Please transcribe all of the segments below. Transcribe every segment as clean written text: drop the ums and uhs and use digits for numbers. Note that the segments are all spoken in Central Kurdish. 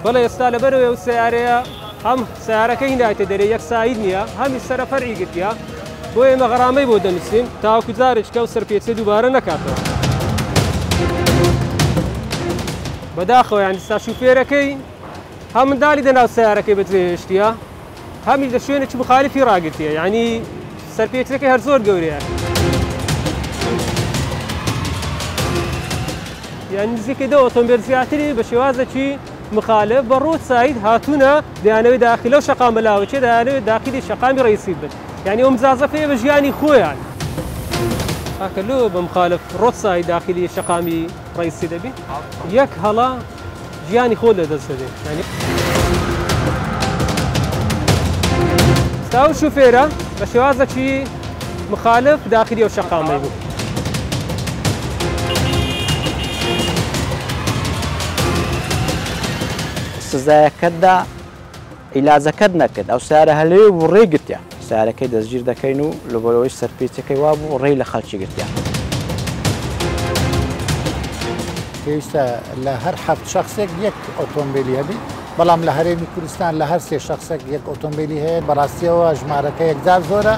بەڵێ ئێستا لەبەرەوەی ئەو سەیارەیە هەم سەیارەکەی هینایتە دەرێ یەک side نییە هەمی سەرە فەرعی گرتیە بۆ ئێمە غەرامەی بۆ دەنووسین تاوەکو جارێکە ئەو سەرپێچیە دووبارە نەکاتەوە. بەداخەوە یان ئێستا شوفێرەکەی هەم منداڵی دەناو سەیارەکەی بەجێهێشتیە هەمیش لە شوێنێکی مخالفی ڕاگرتیە یعنی سەرپێچەکەی هەر زۆر گەورەیە. یان نزیکەی 10 ئۆتۆمبێل زیاتری بە شێوازێکی مخالف بە road side هاتوونە دەیانەوێت داخل لەو شەقامە لاوەچێ دەیانەوێت داخلی شەقامی ڕئیسی بن یعنی ئەو مجازەفەیە بە ژیانی خۆیان. کاکە لۆ بە مخالف road side داخلی شەقامی ڕئیسی دەبی یەک هەڵە ژیانی خۆت لەدەست دەدەی یعنی ئەو شوفێرە بە شێوازێکی مخالف داخلی ئەو شەقامەی بوو. سزایەکەتدا عیلاجەکەت نەکرد ئەو سیارە هەلێ بوو ڕێی گرتیان سیارەکەی دەستگیر دەکەین و لەبەرەوەی سەرپێچەکەی وابوو ڕێی لە خەڵکی گرتیان. پێویستە لە هەر 7 شخصێک یەک ئۆتۆمبیلی هەبی، بەڵام لە هەرێمی کوردستان لە هەر 3 شخصێک یەک ئۆتۆمبیلی هەیە. بەڕاستیەوە ژمارەکە یەکجار زۆرە.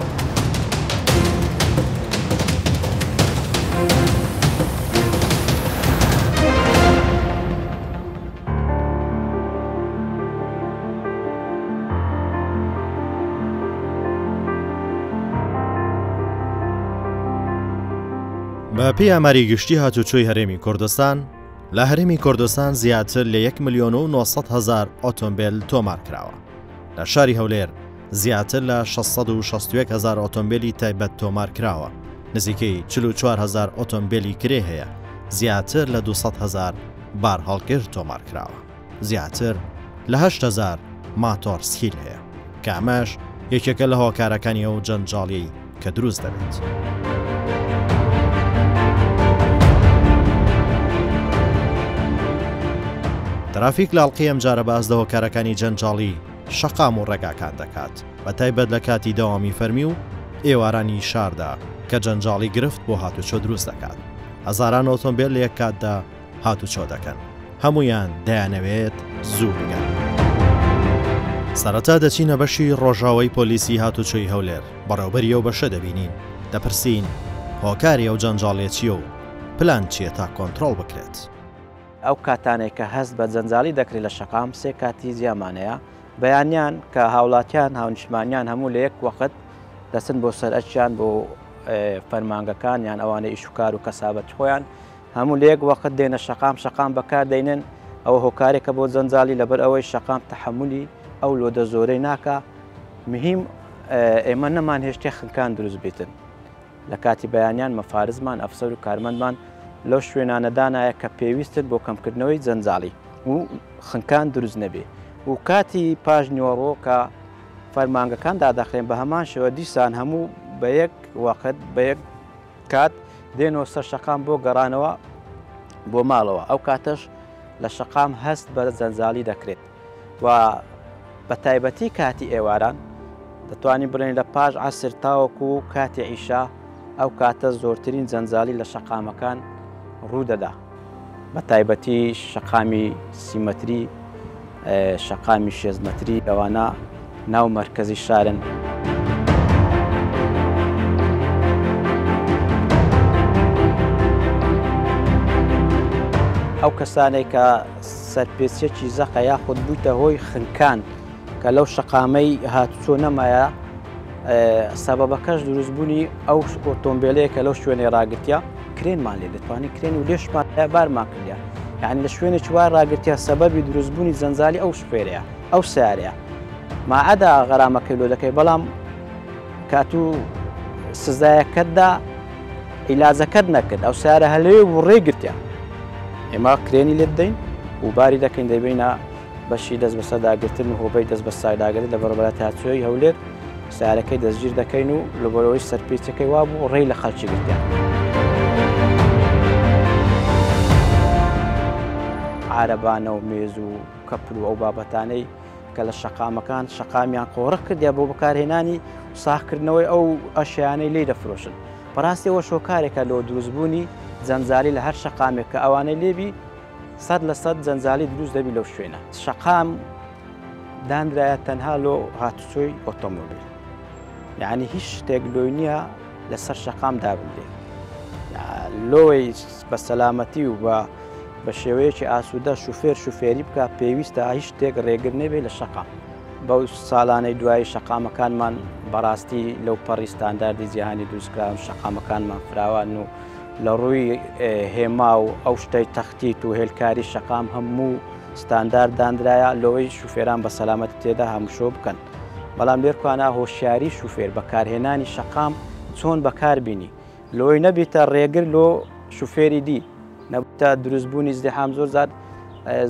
بە پێی ئاماری گشتی هاتوچۆی هەرێمی کوردستان، لە هەرێمی کوردستان زیاتر لە 1 ملیۆن و 900 هەزار ئۆتۆمبێل تۆمار کراوە. لە شاری هەولێر زیاتر لە 661 هەزار ئۆتۆمبێلی تایبەت تۆمار کراوە، نزیکەی 44 هەزار ئۆتۆمبێلی کرێ هەیە، زیاتر لە 200 هەزار بارهەڵگر تۆمار کراوە. زیاتر لە 8000 ماتۆڕسکیل هەیە، کە ئەمەش یەکێکە لە هۆکارەکانی ئەو جەنجاڵیەی کە دروست دەبێت. ترافیک لە ئەڵقەی ئەمجارە باس لە هۆکارەکانی جەنجاڵی شەقام و ڕێگاکان دەکات، بە تایبەت لە کاتی دەوامی فەرمی و ئێوارانی شاردا کە جەنجاڵی گرفت بۆ هاتوچۆ دروست دەکات. هەزاران ئۆتۆمبێل لە یەک کاتدا هاتوچۆ دەکەن، هەموویان دەیانەوێت زوو بگەن. سەرەتا دەچینە بەشی ڕۆژاوای پۆلیسی هاتوچۆی هەولێر، بەڕێوبەری ئەو بەشە دەبینین، دەپرسین هۆکاری ئەو جەنجاڵیە چییە و پلان چییە تا کۆنترۆڵ بکرێت؟ ئەو کاتانەی کە هەست بە جەنجاڵی دەکرێت لە شەقام سێ کاتی جیامان هەیە، بەیانیان کە هاوڵاتیان هاونیشتمانیان هەموو لە یەک وەخت دەچن بۆ سەرئەرکیان بۆ فەرمانگەکان یان ئەوانەی ئیش و کار و کەسابەتی خۆیان هەموو لە یەک وەخت دێنە شەقام، شەقام بەکار دەینن، ئەوە هۆکارێکە بۆ جەنجاڵی، لەبەر ئەوەی شەقام تەحەمولی ئەو لۆدە زۆرەی ناکا. مهم ئێمە نەمان هێشتێ خنکان دروست بیتن. لە کاتی بەیانیان مەفارزمان، ئەفسەر و کارمەندمان لەو شوێنانە دانایە کە پێویستن بۆ کەمکردنەوەی جەنجاڵی و خنکان دروست نەبێ و کاتی پاش نیوەڕۆ کە فەرمانگەکان دادەخرێن بە هەمان شێوە دیسان هەموو بە یەک وەخت بە یەک کات دێنەوە سەر شەقام بۆ گەڕانەوە بۆ ماڵەوە، ئەو کاتەش لە شەقام هەست بە جەنجاڵی دەکرێت و بە تایبەتی کاتی ئێواران دەتوانین بڵێین لە پاش عەسر تاوەکو کاتی عیشا ئەو کاتە زۆرترین جەنجاڵی لە شەقامەکان ڕوودەدا، بە تایبەتی شەقامی 30 مەتری، شەقامی 60 مەتری ئەوانە ناو مەرکەزی شارن. ئەو کەسانێک کە سەرپێچیەکی زەقە یاخود بوویتە هۆی خنکان کە لەو شەقامەی هاتوچۆ نەمایە، سەبەبەکەش دروستبوونی ئەو ئۆتۆمبیلەیە کە لەو شوێنەی ڕاگرتیە، کرێنمان لێ دەتوانین کرێن و لێشمان بارمان کردیا، یعنی لە شوێنێکی وای ڕاگرتیە سەبەبی دروستبوونی جەنجالی ئەو شوێرەیە ئەو سیارەیە، ماعەدا غەرامەکەی لۆ دەکەی، بەڵام کاتوو سزایەکەتدا عیلاجەکەت نەکرد ئەو سیارە هەلێ و ڕێی گرتیان، ئێمە کرێنی لێ بدەین و باری دەکەین دەبینە بەشی دەست بەسەرداگرتن و هۆبەی دەست بەسەرداگرتن لە بەڕێوەبەرایەتی هاتوچۆی هەولێر. سەیارەکەی دەستگیر دەکەین و لەبەرئەوەی سەرپێچەکەی وابوو ڕێی لە خەڵکی گرتیان. عارەبانە و مێز و کەپر و ئەو بابەتانەی کە لە شەقامەکان شەقامیان قۆرخ کردیا بۆ بەکارهێنانی و ساغکردنەوەی ئەو ئەشیانەی لێی دەفرۆشن. بەڕاستی ئەوەش هۆکارێکە لۆ دروستبوونی جەنجالی لە هەر شەقامێک کە ئەوانەی لێبی 100% جەنجالی دروست دەبی لەو شوێنە. شەقام دانرایە تەنها لۆ هاتوچۆی ئۆتۆمۆبیل یعنی هیچ شتێک لۆی نییە لەسەر شەقام دابنرێ لۆی بە سەلامەتی و بە بە شێوەیەکی ئاسوودە شوفێر شوفێری بکە پێویستە هیچ شتێک ڕێگر نەبێ لە شەقام بەو ساڵانەی دوایی شەقامەکانمان بەڕاستی لەو پەڕی ستانداردی جیهانی دروستکراون شەقامەکانمان فراوان و لە ڕووی هێما و ئەو شتەی تەختیت و هێلکاری شەقام هەموو ستاندارد دانرایە لەوەی شوفێران بە سەلامەتی تێدا هاموشۆ بکەن بەڵام لێرکوانا هۆشیاری شوفێر بەکارهێنانی شەقام چۆن بەکاربینی لۆی نەبیتە ڕێگر لۆ شوفێری دی نەبتە دروستبوونی زدحام زۆر زار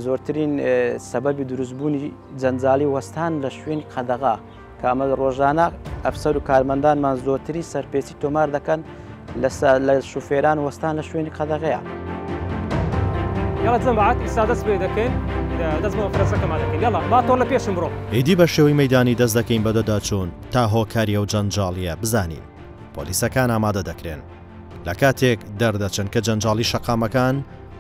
زۆرترین سەبەبی دروستبوونی جەنجالی وەستان لە شوێنی قەدەغا کە ئەمە ڕۆژانە ئەفسەر و کارمەندانمان زۆرترین سەرپێچی تۆمار دەکەن لە شوفێران وەستان لە شوێنی قەدەغەیە. یاڵا جەماعەت ئیستا دەست پێ دەکەین دەست بۆ مەفرەزەکەمان دەکەین یاڵا ماتۆر لە پێشم بڕۆ. ئیدی بە شێوەی مەیدانی دەست دەکەین بە دەداچوون تا هۆکاری ئەو جەنجاڵییە بزانین. پۆلیسەکان ئامادە دەکرێن. لە کاتێک دەردەچن کە جەنجاڵی شەقامەکان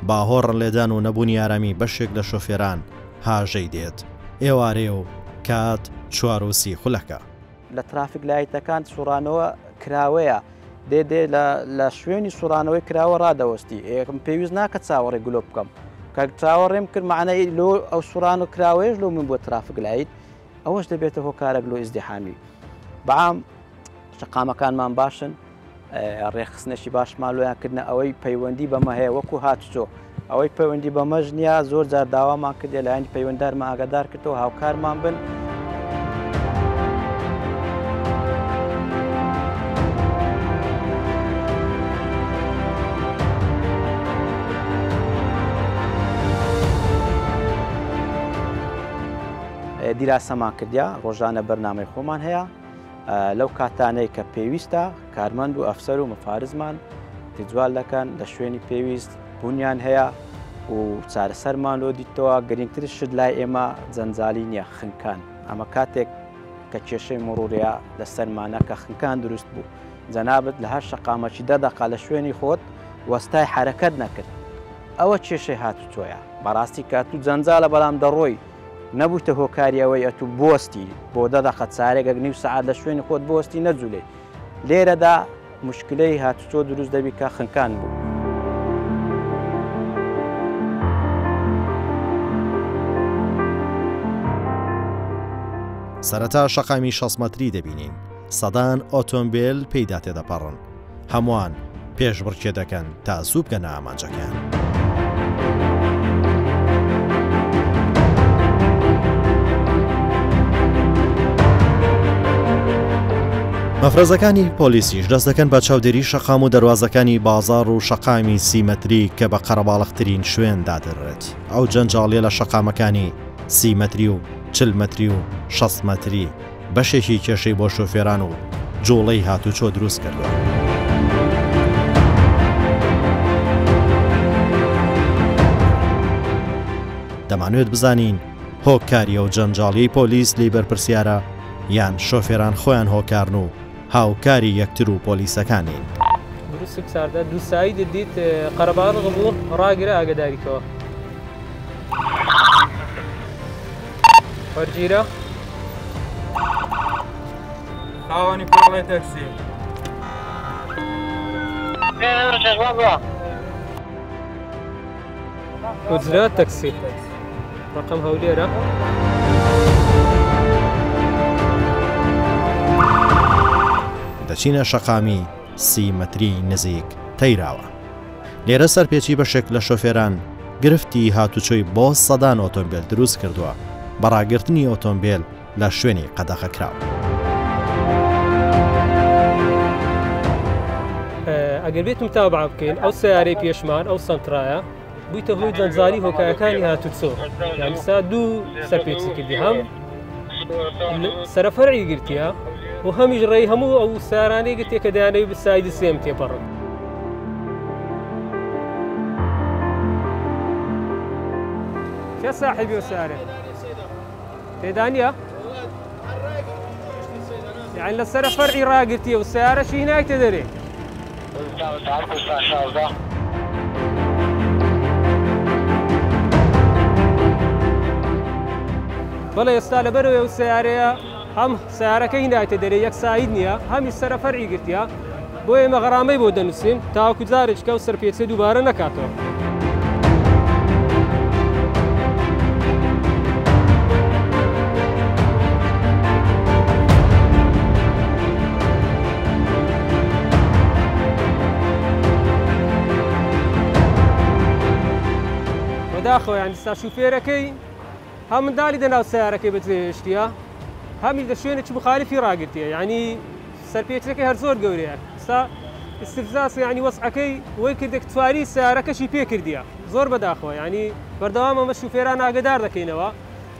بە هۆڕن لێدان و نەبوونی ئارامی بەشێک لە شۆفێران هاژەی دێت. ئێوارەیە و کات 4:30 خولەکە. لە ترافیک لایتەکان سوڕانەوە کراوەیە دێ دێ لە شوێنی سوڕانەوەی کراوە ڕادەوەستی ئێکم پێویست ناکە چاوەڕێ گلۆپ بکەم کە چاوەڕێم کرد معنای لۆ ئەو سوڕان و کراوەیەش لۆ من بۆ ترافیک لایت ئەوەش دەبێتە هۆکارێک لۆ ئیزدیحامی بەعام شەقامەکانمان باشن ڕێکخستنێکی باشمان لۆیان کردنە ئەوەی پەیوەندی بەمە هەیە وەکو هاتوچۆ ئەوەی پەیوەندی بەمەش نییە زۆر جار داوامان کردێ لایەنی پەیوەندارمان ئاگادار کردەوە هاوکارمان بن. دیراسەمان کردیا ڕۆژانە بەرنامەی خۆمان هەیە لەو کاتانەی کە پێویستە کارمەند و ئەفسەر و مفارزمان تجوال دەکەن لە شوێنی پێویست بوونیان هەیە و چارەسەرمان لۆ دیتەوە گرنگتر شت لای ئێمە جەنجالی نییە خنکان ئەمە کاتێک کە کێشەی مڕوریا لەسەرمانە کە خنکان دروست بوو جەنابت لە هەر شەقامەکی دە دەقە لە شوێنی خۆت وەستای حرەکەت نەکرد ئەوە کێشەی هاتوچۆیە بەڕاستی کە تو جەنجالە بەڵام دەڕۆی نەبوویتە هۆکاری ئەوەی ئەتوو بوەستی بۆ دە دەقە چارێگەک نیو سەعات لە شوێنی خۆت بوەستی نەجولێی لێرەدا مشکلەی هاتوچۆ دروست دەبی کە خنکان بوو. سەرەتا شەقامی 60 مەتری دەبینین سەدان ئۆتۆمبێل پێیدا تێدەپەڕن هەمووان پێشبڕکێ دەکەن تا زوو بگەنە ئامانجەکەیان. مەفرەزەکانی پۆلیسیش دەست دەکەن بە چاودێری شەقام و دەروازەکانی بازاڕ و شەقامی 30 مەتری کە بە قەرەباڵغترین شوێن دادەنرێت. ئەو جەنجاڵیە لە شەقامەکانی 30 مەتری و 40 مەتری و 60 مەتری بەشێکی کێشەی بۆ شۆفێران و جوڵەی هاتوچۆ دروست کردووە. دەمانوێت بزانین هۆکاری ئەو جەنجاڵیەی پۆلیس لێی بەرپرسیارە یان شۆفێران خۆیان هۆکارن و هاوکاری یەکتر و پۆلیسەکانین. بروسک ساردە دووسایی ددیت قەرەباڵغ بوو ڕاگرە ئاگەداریکەوە. وەرگیرە. خاوەنی کۆڵێ تەکسی. ئوجرە تەکسی ڕقم هەولێرە. دەچینە شەقامی 30 مەتری نزیک تەیراوە. لێرە سەرپێچی بەشێک لە شۆفێران گرفتی هاتوچۆی بۆ سەدان ئۆتۆمبێل دروست کردووە بە ڕاگرتنی ئۆتۆمبێل لە شوێنی قەدەغەکراو. ئەگەر بێت متابعە بکەین ئەو سیارەی پێشمان ئەو سەنترایە بوویتە هۆی جەنجالی هۆکارەکانی هاتوچۆ یانسا دوو سەرپێچی کردی هەم سەرەفەرعی گرتیە و هەمیش ڕێی هەموو ئەو سارانەی گرتێ کە دەیانەوێت بە سایدی سێم تێپەڕن. کێ ساحێبی ئەو سارێ؟ تێدا نییە؟ یعنی لەسەر فەرعی ڕاگرتیە و سیارەشی نایتە دەرێ. بەڵێ ئێستا لەبەرەوەی ئەو سیارەیە هەم سیارەکەی نایتە دەرێ یەک ساید نییە هەمی سەرە فەرعی گرتیە بۆ ئێمە غەرامەی بۆ دەنووسین تاوەکو جارێکە و سەرپێچێ دووبارە نەکاتەوە. بەداخەوە یان ستا شوفێرەکەی هەم منداڵی دەناو سیارەکەی بەجێهێشتیە هەمیش لە شوێنێکی مخالفی ڕاگرتیە یعنی سەرپێچەکەی هەر زۆر گەورەیە سا استفزاز یعنی وەزعەکەی وەی کردە کە سواری سەیارەکەشی پێ کردیە زۆر بەداخەوە یعنی بەردەوام ئەمە شوفێران ئاگەدار دەکەینەوە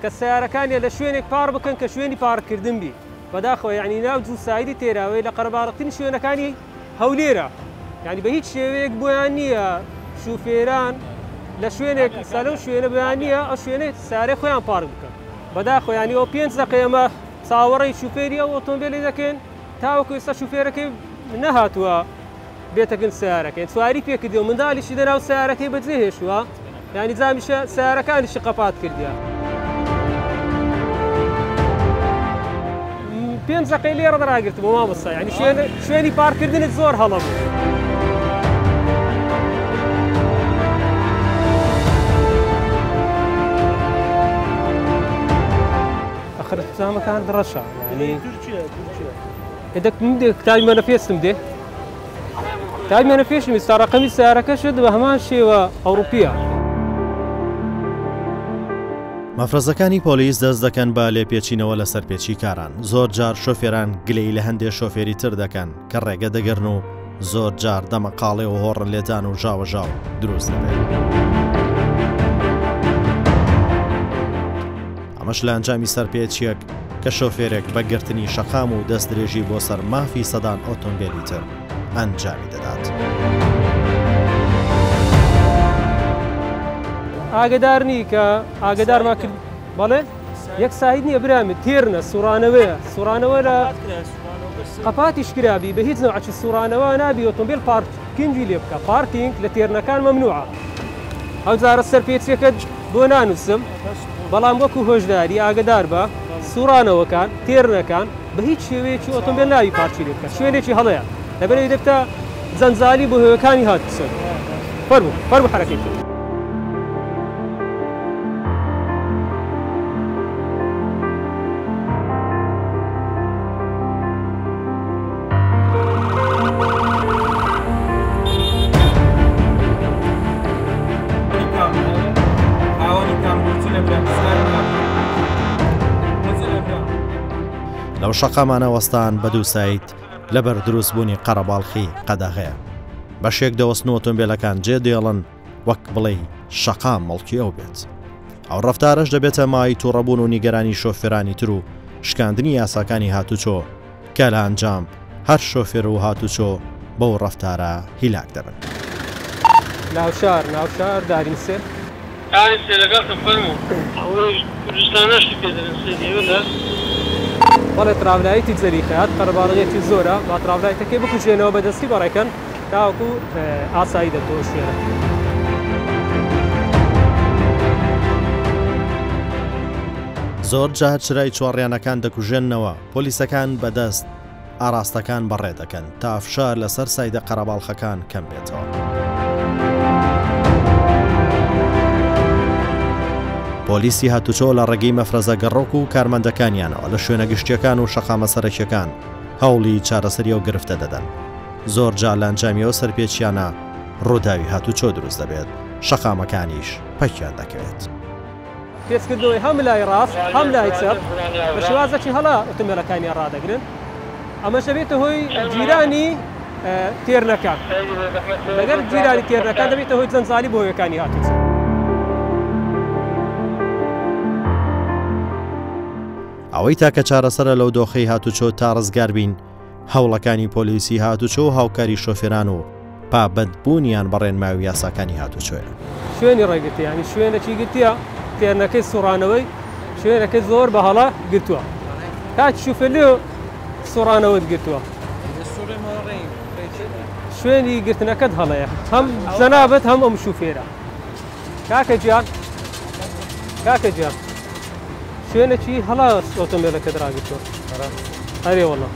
کە سەیارەکانیان لە شوێنێک پاڕ بکەن کە شوێنی پاڕکردن بی بەداخەوە یعنی ناو جوو سایدی تێراوەی لە قەرەباڵغترین شوێنەکانی هەولێرە یعنی بە هیچ شێوەیەک بۆیان نییە شوفێران لە شوێنێک سا لەو شوێنە بۆیان نییە ئەو شوێنەی سەیارەی خۆیان پارک بکەن بەداخەوە یعنی ئەو پێنج دەقەی ئەمە چاوەڕێی شوفێری ئەو ئۆتۆمبێلی دەکەین تاوەکو ئێستا شوفێرەکەی نەهاتووە بێتە گن سیارەکەی سواری پێکردی و منداڵیشی دەناو سیارەکەی بەجێ هێشتووە یعنی جامیشە سیارەکانیشی قەپات کردیە پێنج دەقەی لێرە ڕاگرتبوو مامۆستا یعنی شوێنی پارکردنت زۆر هەڵە بوو. ئەخر جامەکان ڕەشە یعنی دەک من دێ کتابی مەنەفێستم دێ کتابی مەنەفێشم ئێستا ڕەقەمی سیارەکەشت بە هەمان شێوە ئەوروپیە. مەفرەزەکانی پۆلیس دەست دەکەن بە لێپێچینەوە لە سەرپێچی کاران، زۆر جار شۆفێران گلەیی لە هەندێ شۆفێری تر دەکەن کە ڕێگە دەگرن و زۆر جار دەمەقاڵێ و هۆڕن لێدان و ژاوەژاو دروست دەبێت. ئەمەش لە ئەنجامی سەرپێچییەک کە شۆفێرێک بە گرتنی شەقام و دەستدرێژی بۆ سەر مافی سەدان ئۆتۆمبێلی تر ئەنجامی دەدات. ئاگدار نی کە ئاگدارمان کرد بەڵێ یەک ساید نییە برامی تێرنە سوڕانەوەیە سوڕانەوە لە قەپاتیش کرابی بە هیچ نەوعەکی سوڕانەوە نابی ئۆتۆمبیل پارکینگی لێ بکە پارکینگ لە تێرنەکان مەمنوعە ئەو جارە سەرپێچیەکەت بۆ نانووسم بەڵام وەکو هۆشداری ئاگدار بە سوڕانەوەکان تێرنەکان بە هیچ شێوەیەکی ئۆتۆمبیل ناوی پارکی لێ بکە شوێنێکی هەڵەیە لەبەرئەوەی دەبتە جەنجالی بۆ هەوەکانی هاتوچۆ فەرموو فەرموو حەرەکەی بکە. لەو شەقامانە وەستان بە دووسایت لەبەر دروستبوونی قەرەباڵخی قەدەغەیە. بەشێک دەوەستن و ئۆتۆمبێلەکان جێ دێڵن وەک بڵێی شەقام مڵکی ئەو بێت. ئەو ڕەفتارەش دەبێتە مایەی توڕەبوون و نیگەرانی شۆفێرانی تر و شکاندنی یاساکانی هاتوچۆ کە لە ئەنجام هەر شۆفێر و هاتوچۆ بەو ڕەفتارە هیلاک دەبن. ناوشار ناوشار دارین سێ. دارین سێ لەگەڵتم فەرموو. ئەوەی کوردستانە شتی پێ دەرێن سەیری ئێوە دار. بەڵێ ترافلایتی جەلی خەیات قەرەباڵغیەکی زۆرە با ترافلایتەکەی بکوژێنەوە بە دەستی بەڕێکەن تاوەکو ئاسایی دەبتەوە شوێنە. زۆر جار چرای چواڕیانەکان دەکوژێننەوە، پۆلیسەکان بە دەست ئاراستەکان بەڕێ دەکەن تا فشار لەسەر سایدە قەرەباڵخەکان کەم بێتەوە. پۆلیسی هاتوچۆ لە ڕێگەی مەفرەزە گەڕۆک و کارمەندەکانیانەوە لە شوێنە گشتیەکان و شەقامە سەرەکیەکان هەوڵی چارەسەری ئەو گرفتە دەدەن. زۆر جار لە ئەنجامی ئەو سەرپێچیانە ڕووداوی هاتوچۆ دروست دەبێت، شەقامەکانیش پەکیان دەکەوێت. پێچکردنەوەی هەم لای ڕاست هەم لای چەپ بە شێوازێکی هەڵە ئۆتۆمبێلەکانیان ڕادەگرن ئەمەش دەبێتە هۆی گیرانی تێرنەکان لەگەر گیرانی تێرنەکان دەبێتە هۆی جەنجالی بۆ هۆیەکانی هاتوچۆ. ئەوەی تاکە چارەسەرە لەو دۆخەی هاتوچۆ تا ڕزگار بین، هەوڵەکانی پۆلیسی هاتوچۆ و هاوکاری شۆفێران و پابەند بوونیان بە ڕێنمایی و یاساکانی هاتوچۆیە. شوێنی ڕێگرتیە یانی شوێنەکی گرتیە تێرنەکەی سوڕانەوەی شوێنەکەی زۆر بە هەڵە گرتووە کاک شوفێر لێ سوڕانەوەت گرتووە شوێنی گرتنەکەت هەڵەیە هەم جەنابت هەم ئەم شوفێرە کاکە گیان کاکە گیان شوێنێکی هەڵا ئۆتۆمبیلەکەت ڕاگرتووە ئەرێ وەڵا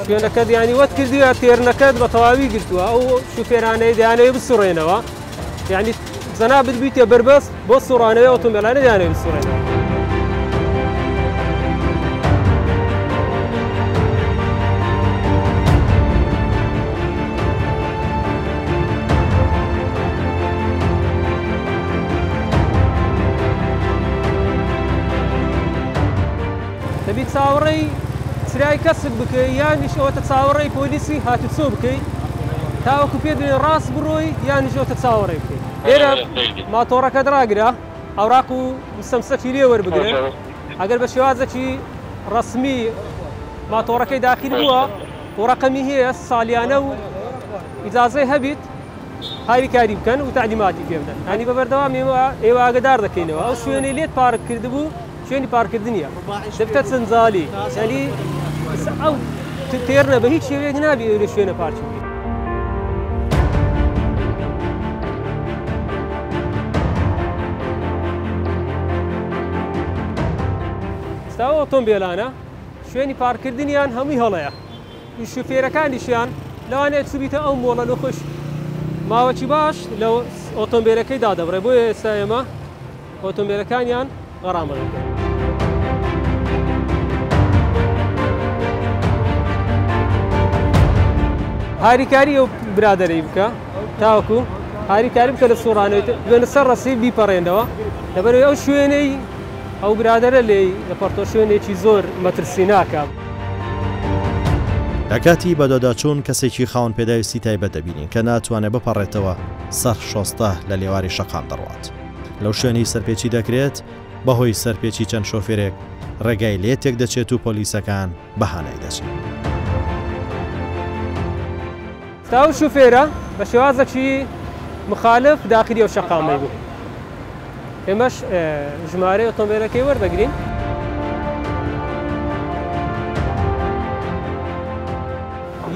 شوێنەکەت یانی وەت کردووە تێرنەکەت بە تەواوی گرتووە ئەو شوفێرانەی دەیانەوێت بسوڕێنەوە یعنی جەنابت بیتە بەربەست بۆ سوڕانەوەی ئۆتۆمبیلانە دەیانەوێت بسوڕێنەوە. دەبی چاوەڕێی چرای کەسک بکەی یانیش ئەوەتە چاوەڕێی پۆلیسی هاتوچۆ بکەی تاوەکو پێ دێ ڕاست بڕۆی یانیش ئەوەتە چاوەڕێ بکەی لێرە ماتۆڕەکەت ڕاگرە ئەوراق و مستەمسەکی لێ وەربگرن ئەگەر بە شێوازێکی ڕەسمی ماتۆڕەکەی داخیل بووە و ڕەقەمی هەیە سالیانە و ئیجازەی هەبیت هاریکاری بکەن و تەعلیماتی پێ بدەن یانی بە بەردەوام ئێمە ئێوە ئاگدار دەکەینەوە ئەو شوێنەی لێت پارک کردبوو شوێنی پارکردنیە دەبتە جەنجالی یانی ئەو تێرنە بە هیچ شێوەیەک نابی لە شوێنە پارکی بکەیت. ئێستا ئەو ئۆتۆمبێلانە شوێنی پارکردنیان هەمووی هەڵەیە شوفێرەکانیشیان لەوانەیە چوبیتە ئەو مۆڵە لۆ خۆش ماوەکی باش لە ئۆتۆمبیلەکەی دادەبڕێ بۆیە ئێستا ئێمە ئۆتۆمبیلەکانیان غەرامە دەکەین. هاریکاری ئەو برادەرەی بکە تاوەکو هاریکاری بکە لە سوڕانەوەی بێنە سەر ڕەسیف بیپەڕێنەوە لەبەرئەوەی ئەو شوێنەی ئەو برادەرە لێی لە پەڕتۆ شوێنێکی زۆر مەترسیناکە. لە کاتی بەدواداچوون کەسێکی خاوەن پێداویستی تایبەت دەبینین کە ناتوانێت بپەڕێتەوە سەر شۆستە لە لێواری شەقام دەڕوات. لەو شوێنەی سەرپێچی دەکرێت، بەهۆی سەرپێچی چەند شۆفێرێک ڕێگای لێ تێکدەچێت و پۆلیسەکان بە هانای دەچن. تا ئەو شوفێرە بە شێوازەکی مخالف داخلی ئەو شەقامەی بوو. ئێمەش ژمارەی ئۆتۆمبیلەکەی وەردەگرین.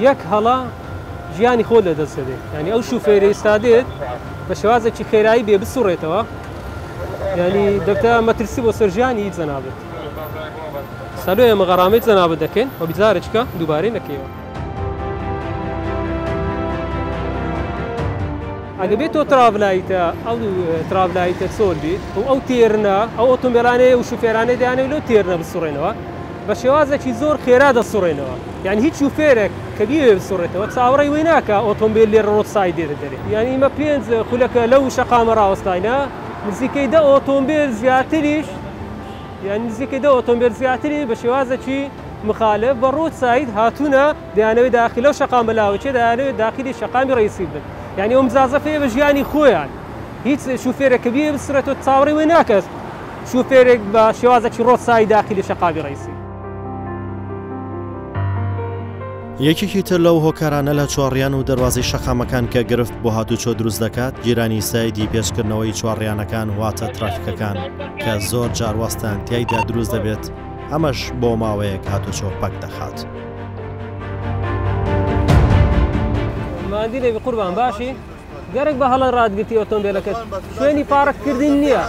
یەک هەڵە ژیانی خۆت لەدەست دەدەیت یعنی ئەو شوفێرە ئێستا دێت بە شێوازێکی خێرایی بێ بسوڕێتەوە یعنی دەبتە مەترسی بۆ سەر ژیانی جەنابت سەلۆ ئێمە غەرامەی جەنابت دەکەین و بجارێکە دووبارەی نەکەیەوە. ئەگەر بێت تۆ تراڤلایتە ئەو تراڤلایتە چۆل بیت و ئەو تێرنە ئەو ئۆتۆمبیلانەیە و شوفێرانەی دەیانەوێت لەو تێرنە بسوڕێنەوە بە شێوازێکی زۆر خێرا دەسوڕێنەوە یعنی هیچ شوفێرێک کە بیەوێ بسوڕێتەوە چاوەڕێی وەی ناکا ئۆتۆمبیل لێرە roadside دێتە دەرێ یعنی ئیمە پێنج خولەکە لەو شەقامە ڕاوەستاینە نزیکەی دە ئۆتۆمبیل زیاتریش یعنی نزیکەی دە ئۆتۆمبیل زیاتری بە شێوازێکی مخالف بە roadside هاتوونە دەیانەوێت داخل لەو شەقامە لاوەکیە دەیانەوێت داخلی شەقامی ڕئیسی بن یعنی ئەو مجازەفەیە بە ژیانی خۆیان هیچ شوفێرێک کە بیەوێ بسڕێتەوە چاوەڕێی وەی ناکات شوفێرێک بە شێوازێکی roadside داخلی شەقامی ڕئیسی. یەکێکی تر لەو هۆکارانە لە چوارڕیان و دەروازەی شەقامەکان کە گرفت بۆ هاتوچۆ دروست دەکات گیرانی side ی پێچکردنەوەی چوارڕیانەکان واتە ترافیکەکان کە زۆر جار وەستان تیایدا دروست دەبێت ئەمەش بۆ ماوەیەک هاتوچۆ پەک دەخات. ماندی نەبی قوربان باشی گەرەک بە هەڵە ڕاتگرتی ئۆتۆمبیلەکەت شوێنی پارک کردن نییە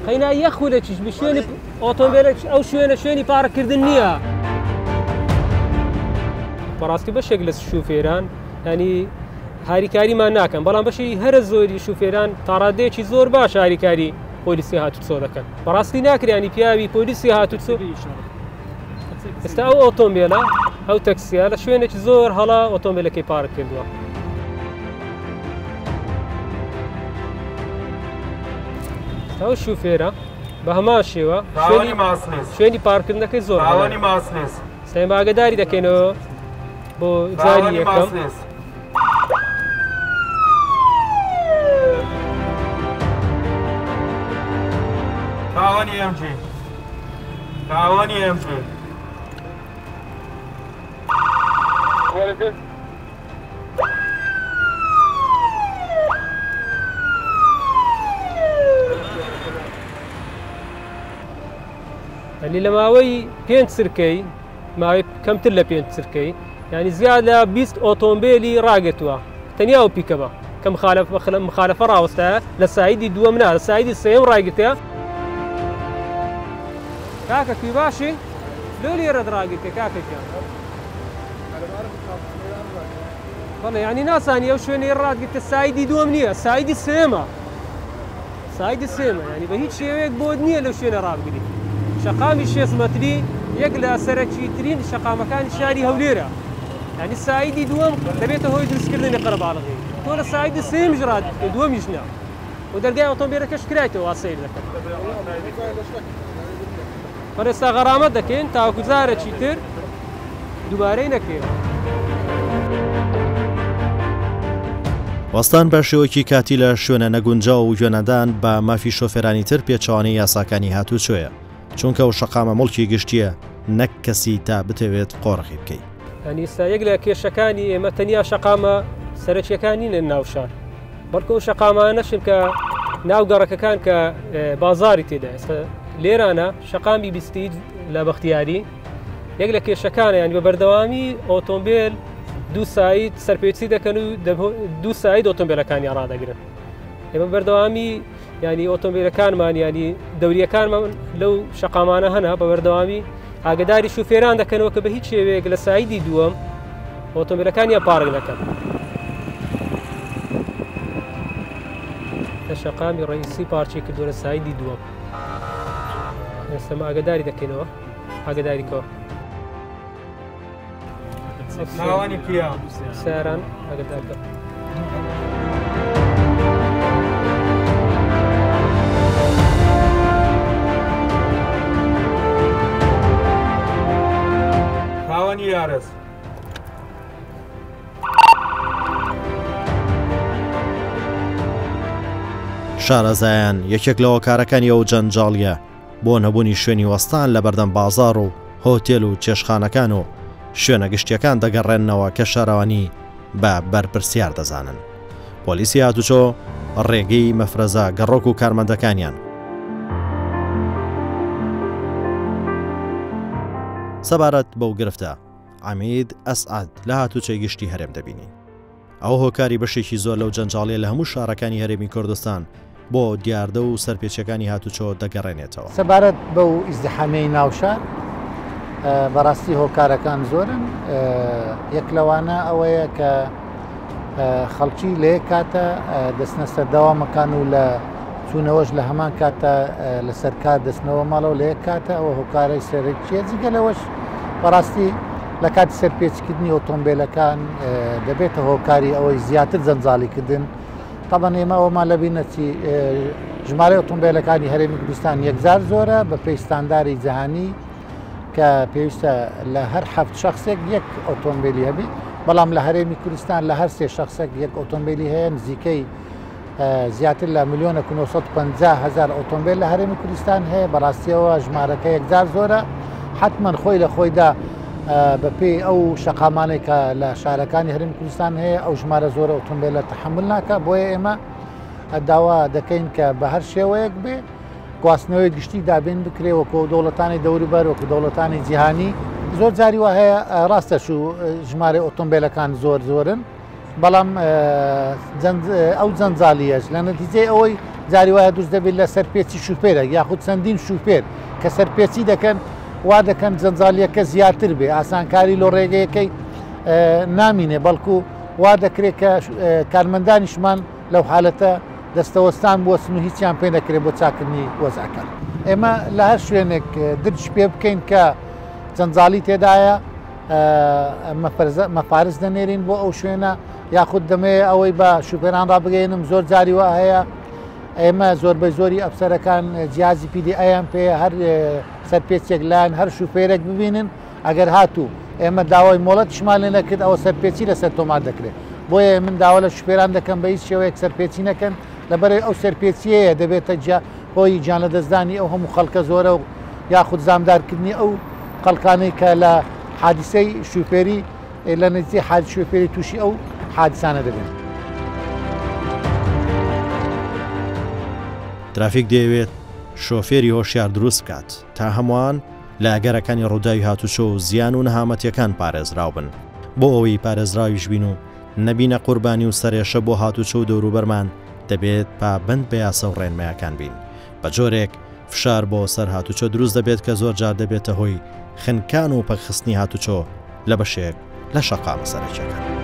قەینا یەک خولەکیش بی شوێنی ئۆتۆمبیلێک ئەو شوێنە شوێنی پارک کردن نییە بەڕاستی بەشێک لە شوفێران ینی هاریکاریمان ناکەن بەڵام بەشی هەرە زۆری شوفێران تاڕادەیەکی زۆر باش هاریکاری پۆلیسی هاتوچۆ دەکەن بەڕاستی ناکرانی پیاوی پۆلیسی هاتوچۆ ئێستا ئەو ئۆتۆمبیلە ئەو تەکسیە لە شوێنێکی زۆر هەڵە ئۆتۆمبیلەکەی پارک کردووە ئەو شوفێرە بە هەمان شێوە شوێنی پارکردنەکەی زۆر سەیم ئاگداری دەکەینەوە بۆ جاری یەکەم. خاوەنی ئەمجی. خاوەنی ئێم پێ. یعنی لە ماوەی پێنج چرکەی ماوەی کەمتر لە پێنج چرکەی یعنی زیاد لە 20 ئۆتۆمبیلی ڕاگرتووە تەنیا و پیکەبە کە مخالفە ڕاوەستایە لە side ی دووەم نا لە side ی سێیەم ڕایگرتە کاکە کوی باشی لۆ لێرەت ڕاگرتێ کاکە گیان بەڵێ یعنی نازانی ئەو شوێنەی ڕاتگرتە side ی دووەم نییە side ی سێمە side ی سێمە یعنی بە هیچ شێوەیەک بۆت نییە لەو شوێنە ڕابگری شەقامی شێست مەتری یەک لە سەرەکیترین شەقامەکانی شاری هەولێرە یعنی side ی دووەم دەبێتە هۆی دروستکردنی قەرەباڵغی تۆ لە side ی سێیەمیش ڕادگرتووە دووەمیش نا و دەرگای ئۆتۆمبیلەکەش کرایتەوە وا سەیر دەکەن بەڕێستا غەرامەت دەکەین تاوەکو جارێکی تر دووبارەی نەکەیەوە. وەستان بە شێوەیەکی کاتی لە شوێنە نەگونجاو و گوێنەدان بە مافی شۆفێرانی تر پێچەوانەی یاساکانی هاتووچۆیە، چونکە ئەو شەقامە موڵکی گشتییە نەک کەسی تا بتەوێت قۆرخی بکەی. یانی ئیستا یەک لە کێشەکانی ئێمە تەنیا شەقامە سەرەکیەکان نین لە ناو شار، بەڵکو ئەو شەقامانەشن کە ناو گەڕەکەکان کە بازاری تێدا ئێستا لێرانە شەقامی بیستی لە بەختیاری یەک لە کێشەکانە یانی بە بەردەوامی ئۆتۆمبیل دوو side سەرپێچی دەکەن و دوو side ئۆتۆمبیلەکانیان ڕادەگرن ئێمە بەردەوامی ینی ئۆتۆمبیلەکانمان ینی دەوریەکانمان لەو شەقامانە هەنا بە بەردەوامی ئاگداری شوفێران دەکەنەوە کە بە هیچ شێوەیەک لە side ی دووەم ئۆتۆمبیلەکانیان پارک نەکەن. لە شەقامی ڕئیسی پارچی کردووە لە side ی دووەم ئێستەمە ئاگداری دەکەینەوە ئاگداری کەوە خاوەنی کیا سیاران ئاگدار کە. خاوەنی یارس. شارەزایان یەکێک لە هۆکارەکانی ئەو جەنجاڵیە بۆ نەبوونی شوێنی وەستان لە بەردەم بازاڕ و هۆتێل و چێشتخانەکان و شوێنە گشتیەکان دەگەڕێننەوە کە شارەوانی بە بەرپرسیار دەزانن. پۆلیسی هاتوچۆ ڕێگەی مەفرەزە گەڕۆک و کارمەندەکانیان سەبارەت بەو گرفتە عەمید ئەسعەد لە هاتوچۆی گشتی هەرێم دەبینین. ئەوە هۆکاری بەشێکی زۆر لەو جەنجاڵیە لە هەموو شارەکانی هەرێمی کوردستان بۆ دیاردە و سەرپێچیەکانی هاتوچۆ دەگەڕێنێتەوە. سەبارەت بەو ئیزدیحامەی ناو شار بەڕاستی هۆکارەکان زۆرن یەک لەوانە ئەوەیە کە خەڵکی لە یەک کاتە دەچنە سەر دەوامەکان و لە چوونەوەش لە هەمان کاتە لەسەر کار دەچنەوە ماڵەوە لە یەک کاتە ئەوە هۆکارەی سەرەکیە جگە لەوەش بەڕاستی لە کاتی سەرپێچکردنی ئۆتۆمبیلەکان دەبێتە هۆکاری ئەوەی زیاتر جەنجاڵیکردن تەبەن ئێمە ئەومان لەبیر نەچی ژمارەی ئۆتۆمبیلەکانی هەرێمی کوردستان یەکجار زۆرە بە پێی ستانداری جیهانی کە پێویستە لە هەر حەفت شخصێک یەک ئۆتۆمبیلی هەبی بەڵام لە هەرێمی کوردستان لە هەر سێ شخصێک یەک ئۆتۆمبیلی هەیە نزیکەی زیاتر لە ملیۆنێک و 950 هەزار ئۆتۆمبیل لە هەرێمی کوردستان هەیە بەڕاستیەوە ژمارەکە یەکجار زۆرە حتمما خۆی لە خۆیدا بەپێی ئەو شەقامانەی کە لە شارەکانی هەرێمی کوردستان هەیە ئەو ژمارە زۆرە ئۆتۆمبیلە تەحمل ناکە بۆیە ئێمە داوا دەکەین کە بە هەر شێوەیەک بێ گواستنەوەی گشتی دابین بکرێ وەکو دەوڵەتانی دەوروبەر وەکو دەوڵەتانی جیهانی زۆر جاری وا هەیە ڕاستە شو ژمارە ئۆتۆمبیلەکان زۆر زۆرن بەڵام ئەو جەنجالیەش لە نەتیجەی ئەوەی جاری وایە دروست دەبێت لە سەرپێچی شوفێرێک یاخود چەندین شوفێر کە سەرپێچی دەکەن وا دەکەن جەنجالیەکە زیاتر بێ ئاسانکاری لۆ ڕێگەیەکەی نامینێ بەڵکو وا دەکرێت کە کارمەندانیشمان لەو حالەتە دەستەوەستان بوەستن و هیچیان پێ نەکرێت بۆ چاکردنی وەزعەکە. ئێمە لە هەر شوێنێک درج پێ بکەین کە جەنجاڵی تێدایە مەفارز دەنێرین بۆ ئەو شوێنە یاخود دەمەوێت ئەوەی بە شوفێران ڕابگەێنم زۆر جاری وا هەیە ئێمە زۆربەی زۆری ئەفسەرەکان جیازی پیدی ئەیان پێ هەر سەرپێچێک لایەن هەر شوفێرێک ببینن ئەگەر هاتوو ئێمە داوای مۆڵەتیشمان لێ نەکرد ئەوە سەرپێچی لەسەر تۆمار دەکرێت بۆیە من داوا لە شوفێران دەکەم بە هیچ شێوەیەک سەرپێچی نەکەن لەبەرەی ئەو سەرپێچیەیە دەبێتە جیا هۆی گیانلەدەستدانی ئەو هەموو خەڵکە زۆرە و یاخود زامدارکردنی ئەو خەڵکانەی کە لە حادیسەی شوفێری لە نەتیجەی حادی شوفێری تووشی ئەو حادیسانە دەبن. ترافیک دەیەوێت شۆفێری هۆشیار دروست بکات تا هەمووان لە ئەگەرەکانی ڕووداوی هاتوچۆ و زیان و نەهامەتیەکان پارێزراو بن بۆ ئەوەی پارێزراویش بین و نەبینە قوربانی و سەرێشە بۆ هاتوچۆ و دەوروبەرمان دەبێت پابەند بە یاسا و ڕێنمایەکان بین بە جۆرێک فشار بۆ سەر هاتوچۆ دروست دەبێت کە زۆر جار دەبێتە هۆی خنکان و پەکخستنی هاتوچۆ لە بەشێک لە شەقامە سەرەکیەکان.